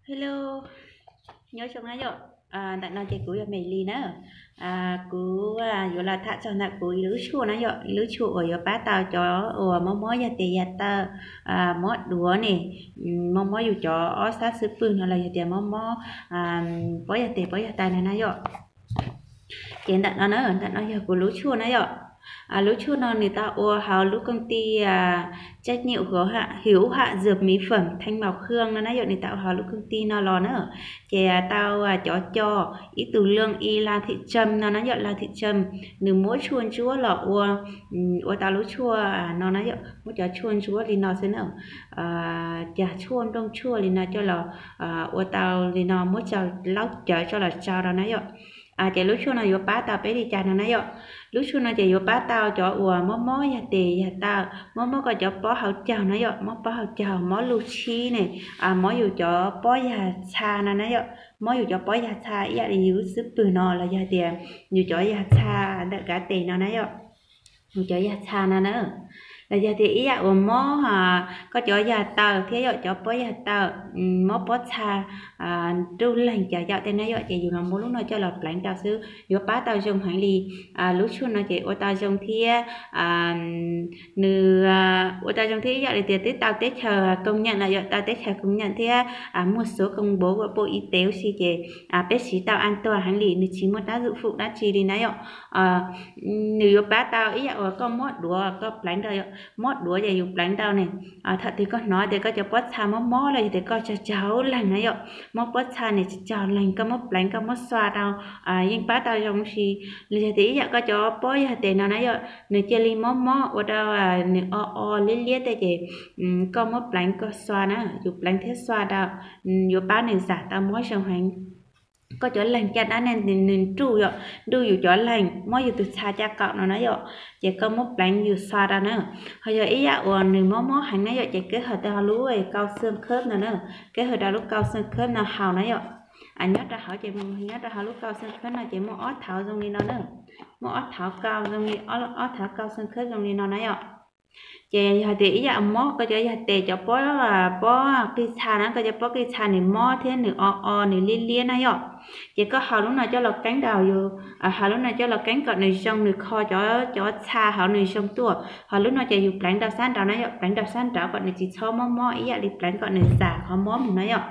Hello, nyob zoo na yom. Ntawm no ces kuv yog Mem Lis na. Kuv yuav los tham txog ntawm kuv ib lub tshuaj na yom, ib lub tshuaj uas yuav pab tau cov uas mob mob yag tes yag taw, mob duav ne, mob mob yus cov ob sab xub pwg no los yog tias mob mob pob yag tes pob yag taw na na yom. Ces ntawm no na, ntawm no yog kuv lub tshuaj na yom. Lub tshuaj no nws tau ua hauv lub công ty trách nhiệm hữu hạn dược mỹ phẩm Thanh Mộc Hương no na yom, nws tau ua hauv lub công ty no los na. Ces tau cov co ib tug lương y Lan Thị Trâm no na yom, Lan Thị Trâm, nws muab tshuaj ntsuab los ua, ua tau lub tshuaj no na yom, muab cov tshuaj ntsuab li no xwb na. Cag tshuaj nplooj tshuaj li no coj los ua tau li no, muab tso laub cawv tso los tsau rau na yom. Ces lub tshuaj no yuav pab tau peb li cas no na yom. Lub tshuaj no ces yuav pab tau cov uas mob mob yag tes yag taw, mob mob koj cov pob hauv caug na yom, mob pob hauv caug, mob lub tshib ne, mob yus cov pob yag txha no na yom, mob yus cov pob yag txha ib yam li yus lub xub pwg no los yog tias yus cov yag txha ntawm kav tes no na yom, yus cov yag txha no na. Los yog tias ib yam uas mob koj cov yag taw thiab yom, cov pob yag taw, mob pob txha nruj leeg cov yam tej na yom, ces yus los muab lub no coj los pleev rau xwb yuav pab tau zoo heev li. Lub tshuaj no ces ua tau zoo thiab nws ua tau zoo thiab ib yam li tias twb tau teb chaws công nhận lawm yom, tau teb chaws công nhận thiab muaj số công bố của Bộ Y tế ua si ces peb siv tau an toàn heev li, nws tsis muaj tác dụng phụ dab tsi li na yom. Nws yuav pab tau ib yam uas koj mob duav koj pleev rau, mob duav ces yus pleev rau ne, thaum twg koj hnov tias koj cov pob txha mob mob los yog tias koj tsag tsaug leeg na yom, mob pob txha nws tsag tsaug leeg, koj muab pleev koj muab xua rau yeej pab tau zoo si. Los yog tias ib yam koj cov pob yag tes no na yom, nws cia li mob mob ua rau nws o o liab liab tej ces koj muab pleev koj xua na, yus pleev thiab xua rau yuav pab nws xam tau mob zoo heev. Koj cov leeg caj dab ne nws nruj yom, nruj yus cov leeg, mob yus tus txha caj qaum no na yom, ces koj muab pleev yus xua rau na. Ho yog ib yam uas nws mob mob heev na yom, ces kết hợp rau lub cao xương khớp no na, kết hợp rau lub cao xương khớp no haus na yom. Nyob rau hauv ces, nyob rau hauv lub cao xương khớp no ces muaj ob thauv zoo li no na, muaj ob thauv cao zoo li, ob thauv cao xương khớp zoo li no na yom. Ces yog tias ib yam mob koj cov yag tes cov pob, pob qij txha na, koj cov pob qij txha nws mob thiab nws o o nws liab liab na yom, ces koj haus lub no coj los keeb rau yus, haus lub no coj los keeb kom nws zoo, nws kho cov, cov txha hauv nws zoo tuaj. Ho lub no ces yus pleev rau sab nraud na yom, pleev rau sab nraud kom nws tsis txhob mob mob ib yam li pleev kom nws xam qhov mob mus na yom.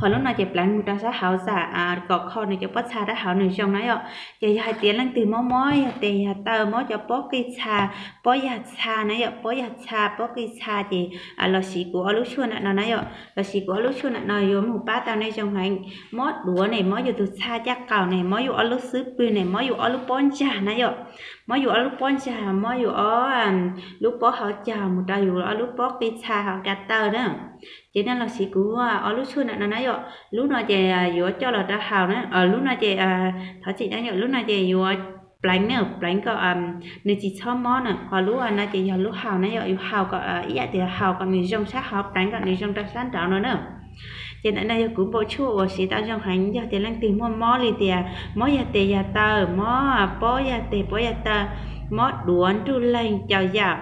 Ho lub no ces pleev mus rau sab hauv xam kom kho nws cov pob txha rau hauv nws zoo na yom. Ces yog hais tias leej twg mob mob yag tes yag taw, mob cov pob qij txha, pob yag txha na yom, pob yag txha, pob qij txha ces los siv kuv ob lub tshuaj ntawm no na yom. Los siv kuv ob lub tshuaj ntawm no yuav mus pab tau nej zoo heev. Mob duav ne, mob yus tus txha caj qaum ne, mob yus ob lub xub pwg ne, mob yus ob lub pob ntsag na yom, mob yus ob lub pob ntsag, mob yus ob lub pob hauv caug mus rau yus ob lub pob qij txha hauv kav taw na. Ces nej los siv kuv ob lub tshuaj ntawm no na yom. Lub no ces yuav coj los rau haus na, lub no ces, thov txim na yom, lub no ces yuav pleev na, pleev kom nws tsis txhob mob na. Ho lub no ces yog lub haus na yom, yus haus kom ib yam tias haus kom nws zoo sab hauv, pleev kom nws zoo rau sab nraud no na. Ces ntawm no yog kuv npau tshuaj uas siv tau zoo heev, yog tias leej twg muaj mob li tias mob yag tes yag taw, mob pob yag tes pob yag taw, mob duav nruj leeg caum yam,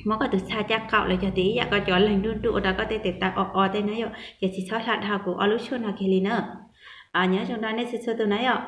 mob koj tus txha caj qaum los yog tias ib yam koj cov leeg nruj nruj ua rau koj tej tes taw o o tej na yom, ces tsis txhob hla dhau kuv ob lub tshuaj no kiag li na. Nyob zoo rau nej txhua txhua tus na yom.